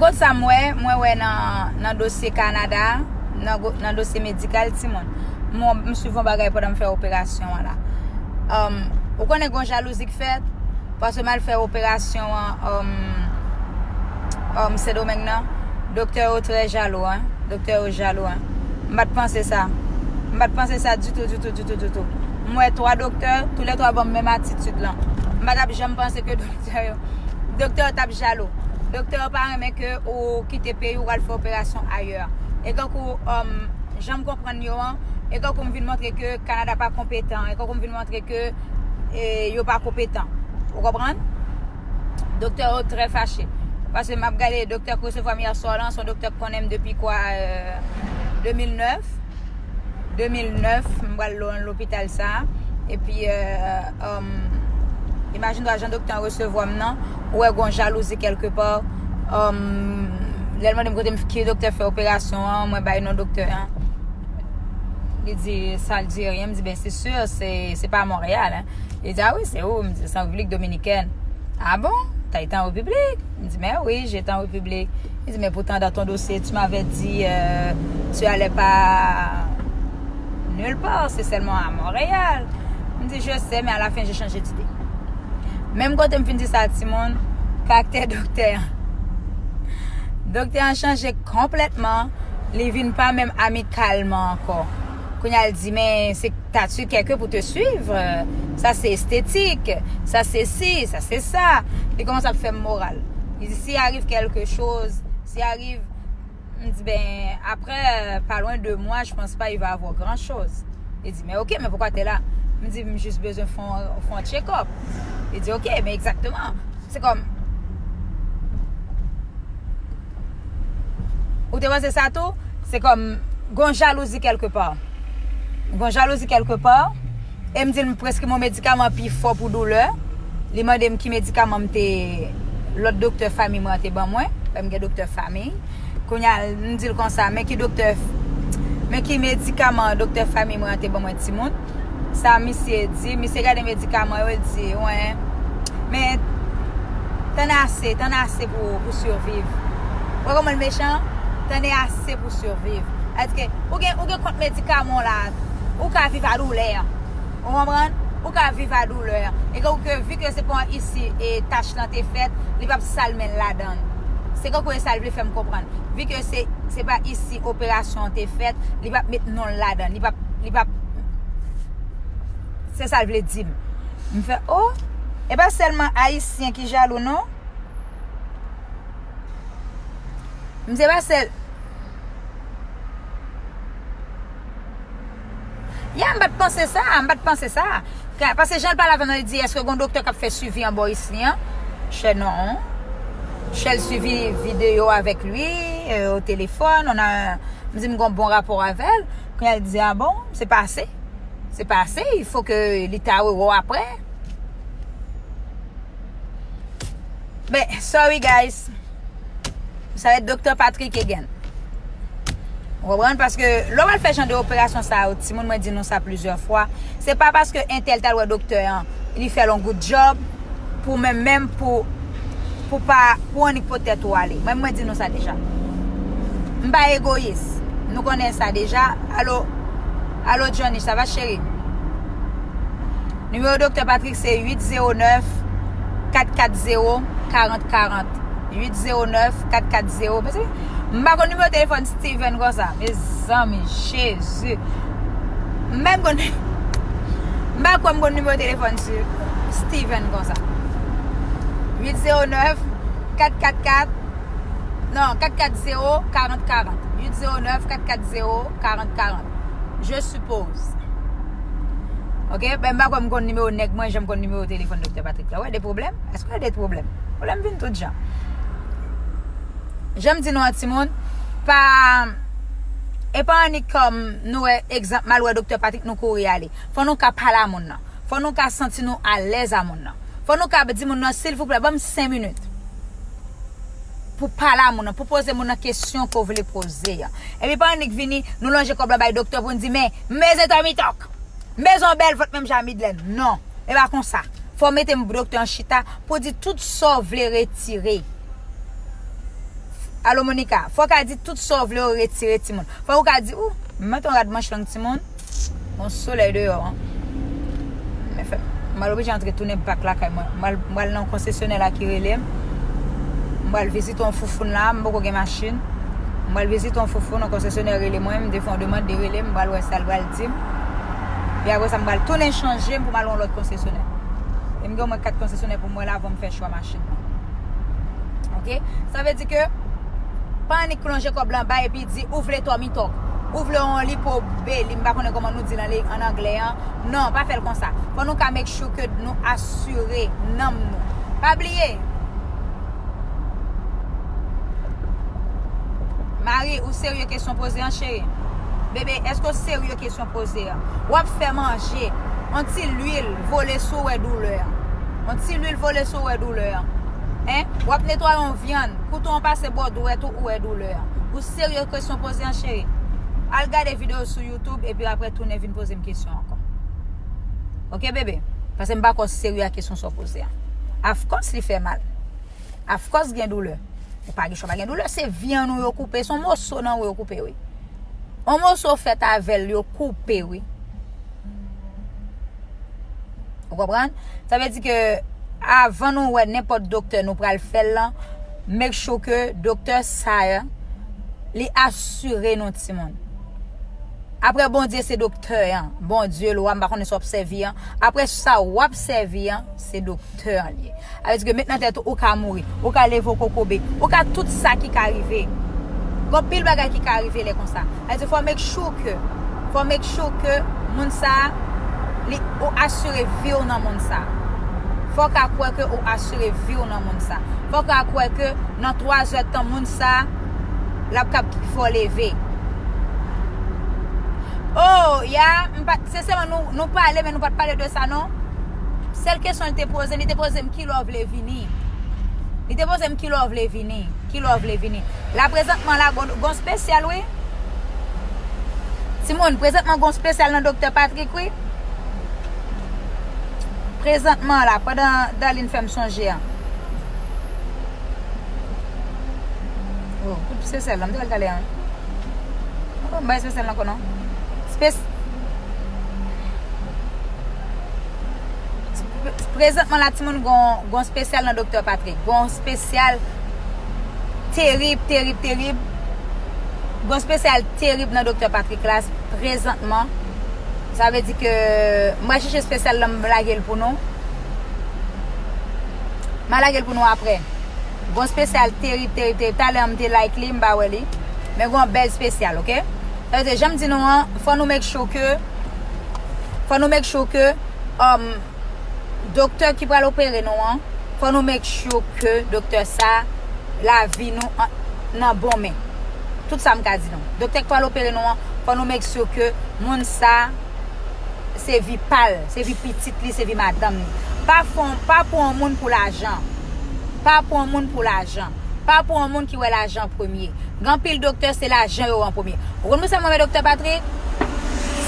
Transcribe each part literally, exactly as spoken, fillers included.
Kot sa m wè, mwen wè nan, nan dosye Kanada, nan, go- nan dosye medikal timoun. Mwen, m swiv yon bagay pandan m fè operasyon an la. Um, ou konnen gen yon jalouzi k fèt, paske m al fè operasyon an, um, um, Sendomeng nan, doktè yo trè jalou, hein. Doktè yo jalou, hein. M pa t panse sa. M pa t panse sa ditou, ditou, ditou, ditou. M wè twa doktè, toulètwa ban m menm atitid lan. M pa t ap janm panse ke doktè yo, doktè yo t ap jalou. Doktè yo pa renmen ke ou kite peyi ou al fè operasyon ayè. E kankou, um, jan m konprann yo an, e kankou m vin montre ke Kanada pa konpetan, e kankou m vin montre ke, e, yo pa konpetan. Ou konprann? Doktè yo trè fache. Paske m ap gade doktè k resevwa m yè swa lan, se yon doktè k konnen m depi kwa, euh, de mil nèf. De mil nèf, m pral lo- lopital sa. Epi, euh, um, imajine twa jan doktè an resevwa m nan, ou wè gon jalouzi kèlkepa. Um, lè l mande m kote m ki doktè fè operasyon an, mwen bay non doktè an. Li di, sa l di, rien. M di, ben, se si, se, se pa Monreyal, hein. Li di, a wi, se ou. M di, se an Repiblik Dominikèn. A bon? T'as été en République? M di, mais oui, j'ai été en République. Li di, mais pourtant dans ton dossier, tu m'avais dit, euh, tu allais pas nulle part, c'est seulement à Montréal. M di, je sais, mais à la fin, j'ai changé d'idée. Menm kote m fin di sa, timoun, karaktè doktè an. Doktè an chanje konplètman, li vin pa menm amikalman ankò. Kounye a l di, men se t'as-tu quelqu'un pour te suivre? Sa se estetik, sa se si, sa se sa. Li kòmanse ap fè m moral. Li di, s'il arrive quelque chose, s'il arrive, m di, ben, après, euh, pas loin de moi, je pense pas il va avoir grand chose. Li di, men ok, men poukwa t'es là? M di, m jis bezwen fè yon, fè yon check-up. Li di, ok, men egzakteman. Se kòm, ou te panse sa tou? Se kòm, gon jalouzi kèlkepa. Gon jalouzi kèlkepa. E m di l m preskri m yon medikaman pi fò pou doulè. Li mande m ki medikaman m te, lòt doktè fanmi mwen an te ban mwen. Paske m gen doktè fanmi. Kounye a, m di l konsa, men ki doktè, men ki medikaman doktè fanmi mwen an te ban mwen timoun. Sa misye di, misye gade medikaman yo, li di, wen, men t'en as ase, t'en as ase pou, pou siviv. Ou wè kòman l mechan? T'en as ase pou siviv. Èske ou gen, ou gen kont medikaman w la, ou ka viv a doulè. Ou konprann? Ou ka viv a doulè. E kankou ke, vi ke se pa isi e tach lan te fèt, li p ap sal men l ladan l. Se kankou e sa l vle fè m konprann. Vi ke se, se pa isi operasyon an te fèt, li p ap met non l ladan l. Li p ap, li p ap, se sa l vle di m. M fè, o, e pa sèlman Ayisyen ki jalou, non. M se pa sèl. Ya, m pa t panse sa, m pa t panse sa. Ka- Paske jan l pale avè m nan, li di, èske gon doktè k ap fè swivi anbò isi an? Chè non. Chè l swivi videyo avèk li, euh, o telefòn, on a, m di m gon bon rapò avè l. Kounye a l di, a bon, se pase. Se pase, il faut que li ta wè w aprè. Ben, sorry guys. Sa va être Docteur Patrick again. Ou konprann? Paske lè w al fè jan de operasyon sa yo, timoun, mwen di nou sa plizyè fwa, se pa paske entèl t al wè doktè an, li fè l on good job, pou menm menm, pou, pou pa, pou annik pote tèt ou ale. Mwen, mwen di nou sa deja. M pa egoyis. Nou konnen sa deja. Alo, alo Johnny, ça va chéri? Nimewo Doktè Patrick se uit zewo nèf, kat kat zewo, karant karant. Uit zewo nèf, kat kat zewo. Mezanmi, m pa konn nimewo telefòn Steven konsa. Mezanmi, Jezi. M pa konn, m pa kwè m konn nimewo telefòn Steven konsa. Uit zewo nèf, kat kat kat, non, kat kat zewo, karant karant. Uit zewo nèf, kat kat zewo, karant karant. Je suppose. Ok, ben, m pa kwè m konn nimewo nèg mwen, jan m konn nimewo telefòn Doktè Patrick la. Wè, de pwoblèm? Èske wè de pwoblèm? Pwoblèm vin tout jan. Jan m di nou an timoun, pa, e pa annik kòm nou wè egzanp, m al wè Doktè Patrick, nou kouri ale. Fò nou ka pale a moun nan. Fò nou ka santi nou alèz a moun nan. Fò nou ka di moun nan, silvouplè, ban m senk minit. Pou pale a moun nan, pou poze moun nan kesyon ke w vle poze an. Epi pa annik vini, nou lonje kòb la bay doktè pou n di, men, m bezwen tòmitok. M bezwen yon bèl vant menm jan a Midlène. Non, e pa konsa. Fò w mete m doktè an chita pou di tout sa w vle retire. Alo Monica, fò w ka di tout sa w vle yo retire timoun. Fò w ka di, ou, mete yon rad manch long timoun. Bon solèy deyò an. Men fè, m pral oblije antre tounen back lakay mwen. M pral, m pral nan yon konsesyonè la ki rele m. M pral vizite yon foufoun la, m poko gen machin. M pral vizite yon foufoun, yon konsesyonè rele mwen, m te fè yon demann, li rele m, m pral wè sa l pral di m. Epi apre sa, m pral tounen chanje m pou m al yon lòt konsesyonè. E m gen omwen kat konsesyonè pou m wè la avan m fè chwa machin nan. Ok? Sa vle di ke pa annik plonje kòb la anba epi di ou vle Tommy Talk. Ou vle yon lipo belly, m pa konnen kòman nou di l an, an anglè an. Non, pa fè l konsa. Fò nou ka make sure ke nou asire nanm nou. Pa bliye. Mari, ou serye kesyon poze an, cheri? Bebe, èske w serye kesyon poze an? W ap fè manje, yon ti lwil vole sou w, wè doulè an. Yon ti lwil vole sou w, wè doulè an. Hein? W ap netwaye yon vyann, kouto an pase bò dwèt ou, ou wè doulè an. Ou serye kesyon poze an, cheri? Al gade videyo sou YouTube epi apre tounen vin poze m kesyon ankò. Ok, bebe? Paske m pa kwè w serye a kesyon sa w poze an. Of course li fè mal. Of course gen doulè. Ou pa gen chwa pa gen doulè. Se vyann ou yo koupe. Se yon moso nan ou yo koupe, wi. Yon moso fèt avè l, yo koupe, wi. Ou konprann? Sa vle di ke avan nou wè nenpòt doktè nou pral fè l lan, make sure ke doktè sa a, li asire nou timoun. Apre Bondye se doktè an. Bondye, lwa, m pa konnen sa w ap sèvi an. Apre sa w ap sèvi an, se doktè an li ye. Sa vle di ke met nan tèt ou, ou ka mouri, ou ka leve w kokobe, ou ka tout sa ki ka rive. Gon pil bagay ki ka rive lè konsa. Sa vle di fò make sure ke, fò make sure ke moun sa a, li, ou asire vi w nan moun sa a. Fò w ka kwè ke ou asire vi w nan moun sa a. Fò w ka kwè ke nan twa zè tan moun sa a, l ap kab fè w leve. Oh, ya, m pa, sensèman, nou, nou pale, men nou pa t pale de sa, non. Sèl kesyon li te poze m, li te poze m kilè w vle vini. Li te poze m kilè w vle vini. Kilè w vle vini. La, prezantman, la, gon, gon spesyal, wi. Timoun, prezantman, gon spesyal nan Doktè Patrick, wi. Prezantman, la, pandan Darline fè m sonje an. Oh, kout spesyal la, m te al talè an. Oh, m bay spesyal la ankò non. Spes-, prezantman la, timoun, gon, gon spesyal nan Doktè Patrick. Gon spesyal terib, terib, terib. Gon spesyal terib nan Doktè Patrick la, prezantman. Sa vle di ke m pral chèche spesyal la, m lage l pou nou. M a lage l pou nou apre. Gon spesyal terib, terib, terib. Talè an m te like li, m pa wè li. Men gon bèl spesyal, ok? Sa vle di, jan m di nou an, fò nou make sure ke, fò nou make sure ke, um, doktè ki pral opere nou an, fò nou make sure ke doktè sa, lavi nou an, nan bon men. Tout sa m ka di nou. Doktè k pral opere nou an, fò nou make sure ke moun sa, se vi pa l, se vi pitit li, se vi madanm li. Pa fon, pa pran yon moun pou lajan. Pa pran yon moun pou lajan. Pa pran yon moun ki wè lajan an premye. Gen anpil doktè, se lajan yo wè an premye. Ou konn pou sa m renmen Doktè Patrick?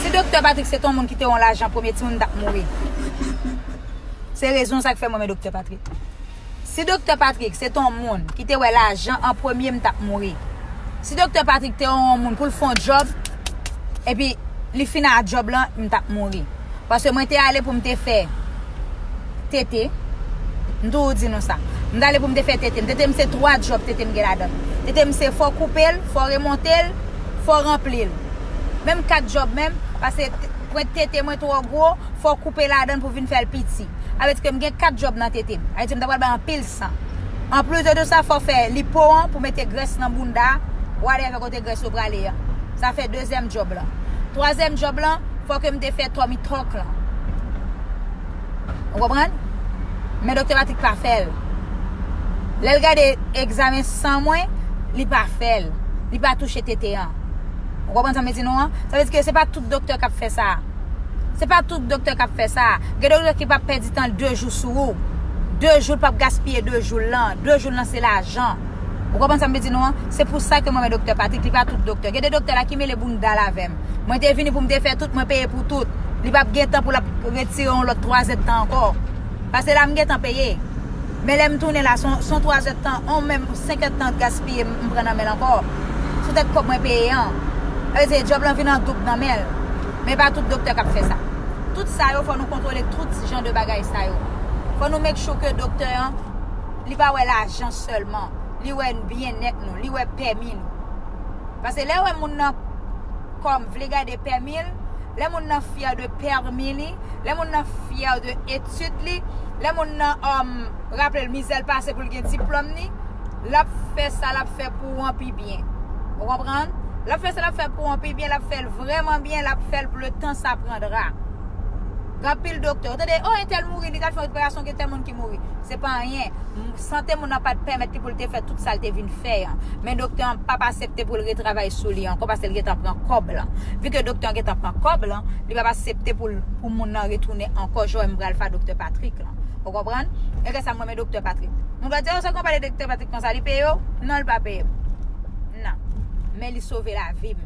Si Doktè Patrick se t yon moun ki te wè lajan an premye, timoun t ap mouri. Se rezon sa k fè m renmen Doktè Patrick. Si Doktè Patrick se t yon moun ki te wè lajan an premye, m t ap mouri. Si Doktè Patrick te yon moun pou l fè yon djòb, epi li fin a djòb lan, m t ap mouri. Paske mwen te ale pou m te fè tete. M toujou di nou sa. M t ale pou m te fè tete m. Tete m se twa djòb tete m gen ladan l. Tete m se fò koupe l, fò remonte l, fò ranpli l. Menm kat djòb menm, paske t-, pwent tete mwen twò gwo, fò koupe ladan l pou vin fè l piti. Sa vle di ke m gen kat djòb nan tete m. Sa vle di m ta pral bay anpil san. Anplis de, de sa, fò fè lipo an pou mete grès nan bounda, whatever kote grès yo prale an. Sa fè dezyèm djòb lan. Twazyèm djòb lan, fò ke m te fè tummy tuck lan. Ou konprann? Men Doktè Patrick pa fè l. Lè l gade egzamen san mwen, li pa fè l. Li pa touche tete an. Ou konprann sa m di nou an? Sa vle di ke se pa tout doktè k ap fè sa. Se pa tout doktè k ap fè sa. Gen doktè ki p ap pèdi tan l de jou sou ou. De jou l p ap gaspiye de jou l lan. De jou l lan se lajan. Ou konprann sa m vle di nou an? Se pou sa ke mwen renmen Doktè Patrick, li pa tout doktè. Gen de doktè la ki mele bounda l avè m. Mwen te vini pou m te fè tout, mwen peye pou tout. Li p ap gen tan pou l ap retire yon lòt twa zè tan ankò. Paske la m gen tan peye. Men lè m tounen la, se yon, se yon twa zè tan, yon menm senk è tan gaspiye m, m pran nan men l ankò. Sou tèt kòb mwen peye an. Sa vle di, djòb lan vin an doub nan men l. Men pa tout doktè k ap fè sa. Tout sa yo, fò nou kontwole tout jan de bagay sa yo. Fò nou make sure ke doktè an, li pa wè lajan sèlman. Li wè byennèt nou, li wè pèmi nou. Paske lè w wè moun nan kòm vle gade pèmi l, lè moun nan fyè de pèmi li, lè moun nan fyè de etid li, lè moun nan, um, raple l mizè l pase pou l gen diplòm li, l ap fè sa l ap fè pou w an pi byen. Ou konprann? L ap fè sa l ap fè pou w an pi byen, l ap fè l vrèman byen, l ap fè l pou le temps ça prendra. Gen anpil doktè. Ou tande, oh, entèl mouri, li t al fè yon operasyon, gen tèl moun ki mouri. Se pa anyen. M-, sante moun nan pa t pèmèt li pou l te fè tout sa l te vin fè an. Men doktè an p ap aksepte pou l retravay sou li ankò paske l gentan pran kòb lan. Vi ke doktè an gentan pran kòb lan, li p ap aksepte pou l, pou moun nan retounen ankò jan m pral fè a doktè Patrick lan. Ou konprann? E ke sa m renmen doktè Patrick. Moun ka di, "Oh, sa konn pale doktè Patrick konsa, li peye w?" Non, li pa peye m. Non. Men li sove lavi m.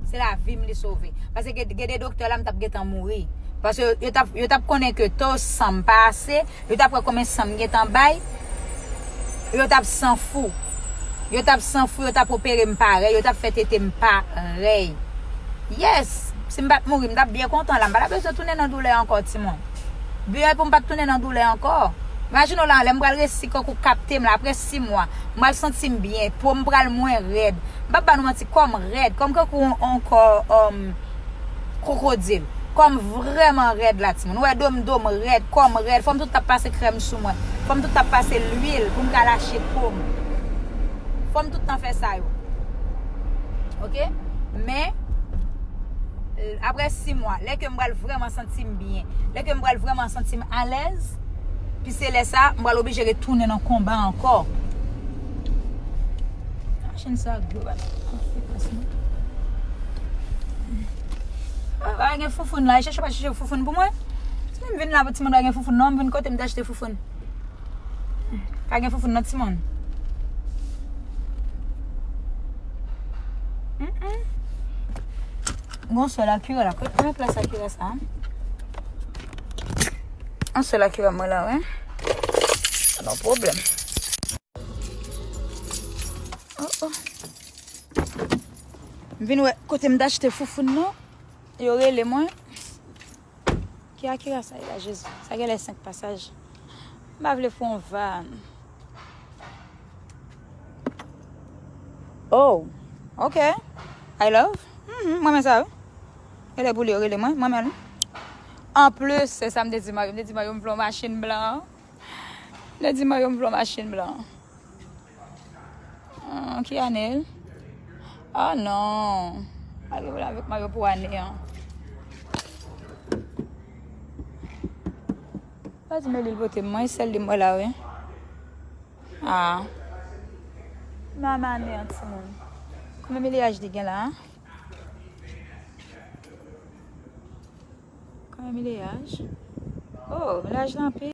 Se lavi m li sove. Paske gen, gen de doktè la, m t ap gentan mouri. Paske yo t ap, yo t ap konnen ke to san m pa ase, yo t ap wè konbyen san m gentan bay, yo t ap sanfou. Yo t ap sanfou, yo t ap opere m parèy, yo t ap fè tete m parèy. Yes! Si m pa t mouri, m t ap byen kontan la. M pa t ap bezwen tounen nan doulè ankò, timoun. Byen pou m pa t tounen nan doulè ankò. Imajine w la, lè m pral resi kankou kapte m la, apre sis mwa, m pral santi m byen, po m pral mwen rèd. M p ap ba nou manti, kò m rèd, kò m kankou yon, yon kò, um, kwokodil. Kò m vrèman rèd la, timoun. Ou wè do m, do m rèd, kò m rèd. Fò m tout ap pase krèm sou mwen. Fò m tout ap pase lwil pou m ka lache po m. Fò m tout tan fè sa yo. Oke? Men, apre sis mwa, lè ke m pral vrèman santi m byen, lè ke m pral vrèman santi m alèz, pi se lè sa, m pral oblije retounen nan konba ankò. Machin sa gwo, pa gen foufoun la, e chèche pa chèche foufoun pou mwen. Si m vin la pou timoun pa gen foufoun non, m vin kote m te achte foufoun. Pa gen foufoun nan timoun. Mm-mm. Gon sèl akira la. Kote mwen plas akira sa? An sèl akira mwen la, wi. Pa nan pwoblèm. Oh, oh. M vin wè kote m t achte foufoun nan. Yo rele mwen. Ki akira sa ye la, Jezi? Sa genlè senk pasaj. M pa vle fè yon van. Oh, ok. I love. Mhm, mwen men sa, wi. Genlè pou li yo rele mwen, mwen men. Anplis, se sa m te di Mario. M te di Mario, m vle yon machin blan. M te di Mario, m vle yon machin blan. Ah, ki ane l? Ah non. Pa gen pwoblèm avèk Mario pou ane an. Pa di men li l pote m, mwen sèl li m wè la, wi. Ah. Manman ane an, timoun. Konbyen miliyaj li gen la, a? Konbyen miliyaj? Oh, miliyaj lan anpil.